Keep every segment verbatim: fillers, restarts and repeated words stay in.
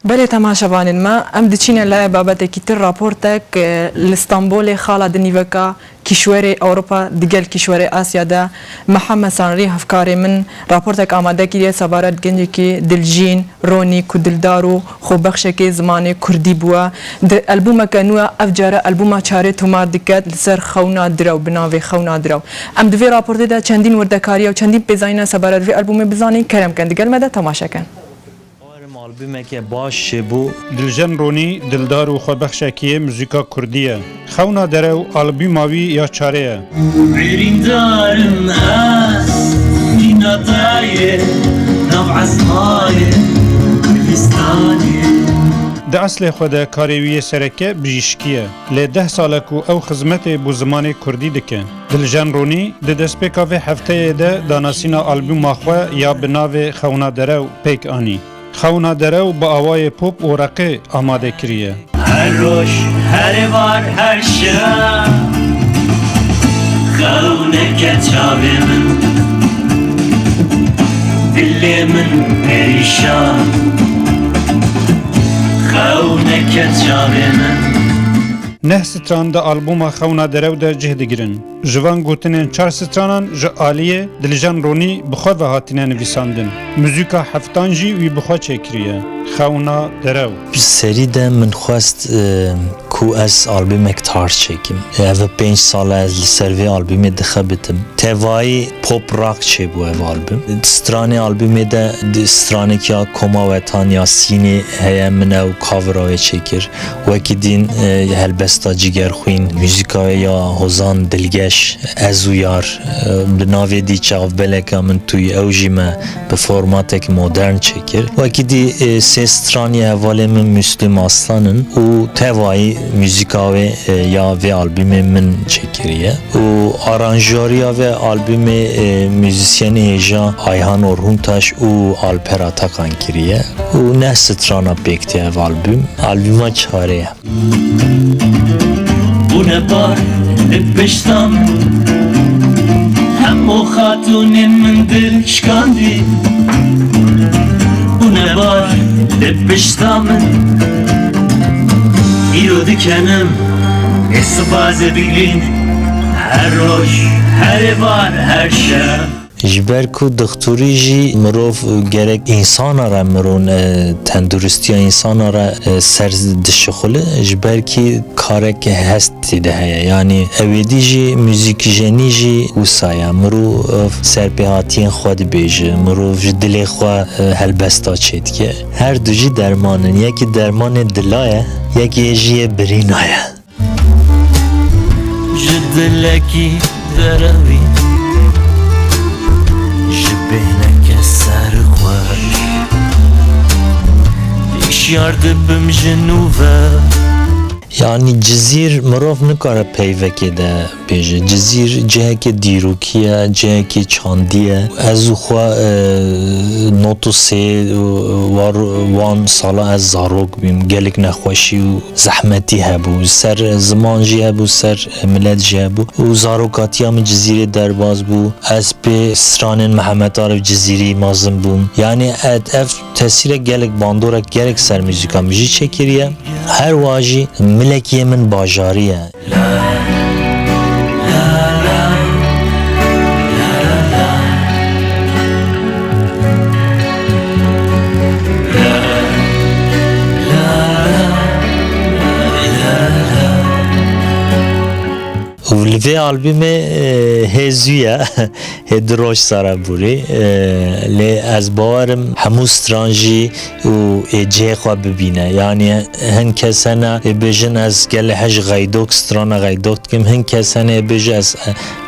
Belê temaşevanên me, em diçîne layê babetekî tir, raportek, e, li Stenbolê, xala di nîveka kîşwerê Ewropa, digel kîşwerê Asya de, Mihemed Sanrî hevkarê min raportek amade kiriye sebaret gencekî Dilcîn Ronî ku dildar û xwebexşekê zimanê kurdî bûye. Di albûmeke nû ya, ev care albûma çarê tomar diket li ser Xewna Direw, bi navê Xewna Direw. Em di vê raportê de çendîn wirdekariya û çendîn pêzanîna sebaret vê albûmê bizanîn, kerem ken digel me de temaşe ken. Bawerim albûmeke baş çêbû. Diljen Ronî dildar û xwebexşekî yê muzîka kurdî ye. Xewna Derew albûma wî ya çarê ye. Birîndar im ez, mîna te yê, nav ezmayê Kurdistanê. Di eslê xwe de karê wî yê sereke bijîşkî ye. Lê deh sal e ku ew xizmetê bo zimanê kurdî dike. Diljen Ronî di destpêka vê hefteyê de danasîna albûma xwe ya bi navê Xewna Derew pêk anî. Xewna Derew bi awayê pop û reqê amade kiriye. Her roj, her êvar, her şev, xewneke çavê min, dilê min perîşan, xewneke çavê min. Neh stran di albûma Xewna Derew de cih digirin. Ji van gotinên çar stranan ji aliyê Diljen Ronî bi xwe ve hatine nivîsandin. Muzîka heftan jî wî bi xwe çêkiriye. Xewna Derew. Bi serî de min xwest, e, ku ez albûmek tarz çêkim. Ev pênc sal e ez li ser vê albûmê dixebitim. Tevayî pop rock çêbû ev albûm. Stranê albûmê de di stranekî ya Koma Wetan ya Sînê heye, min ew cover wê çêkir. Wekî din, e, helbesta Cigerxwîn, muzîka ya Hozan Dilgeş, Ez û Yar, e, bi navê dî Çavbeleka Min Tûyî, ew jî me bi formatek modern çêkir. Wekî dî, e, sê stranî hevalê min Müslüm Aslan in û tevayî muzîka wê, e, ya vê albûmê min çêkiriye. Û aranjoriya vê albûmê, e, muzîsyenê hêja Ayhan Orhuntaş û Alper Atakan kiriye. Û neh strana pêk tê ev albûm. Albûma çarê ye. Bûne bar li pişta min, hemû xatûnên min dil şikandî. Bûne bar li pişta min, îro dikenim ê siba zê bigirîn. Her roj, her êvar, her şev. Ji ber ku dixturî jî mirov gerek însana re, mirov, e, tenduristiya însana re, e, ser dişixule, ji ber kî kareke hest tê de heye. Yanî ewêdî jî muzîkjenî jî wisa ye. Mirov, e, serpêhatiyên xwe dibêje, mirov ji dilê xwe, e, helbesta çêdike. Her du jî derman in. Yekî dermanê dila ye, yekî jî yê birîna ye. Ji dilekî derewî, ji bêhneke serxweş, hişyar dibim ji nû ve. Yanî Cizîr mirov nikare peyvekê de bêje. Cizîr cihekê dîrokî ye, cihekê çandî ye. Ez û xwe, e, not û sê, e, war, wan sala ez zarok bîm. Gelek nexweşî û zehmetî hebû. Ser ziman jî hebû, ser milet jî hebû. Û zarokatiya min Cizîrê derbas bû. Ez pê stranên Mihemed Arif Cizîrî mezin bûm. Yanî et-, ev tesîrek gelek, bandorek gelek ser muzîka min jî çêkiriye. Her wiha jî milekiyê min bajarî ye. Û li vê albûmê, e, hê zû ye, hê du roj sere bûrî, e, lê ez bawerim hemû stran jî û ê cihê xwe bibîne. Yanî hin kes hene ê bêjin ez gelê hej xeydok, strana xeydok dikim. Hin kes hene ê bêje ez,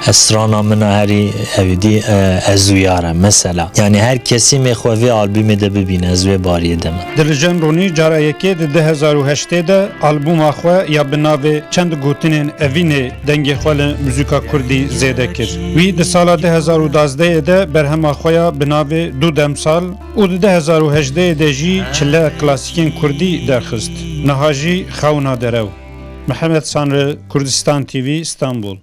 ez strana min a herî hevîdî, e, ez û yar e, mesela. Yanî her kesî mê xwe vê albûmê de bibîne, ez vê bariyê de me. Diljen Ronî cara yekê di du hezar û heştê de albûma xwe ya bi navê Çend Gotinên Evînê dengê xwe li muzîka kurdî zêde kir. Wî di sala du hezar û duwazdehê de berhema xwe ya bi navê Du Demsal û di du hezar û hejdehê de jî çile klasîkên kurdî derxist. Niha jî Xewna Derew. Mihemed Sanri, Kurdistan T V, Stenbol.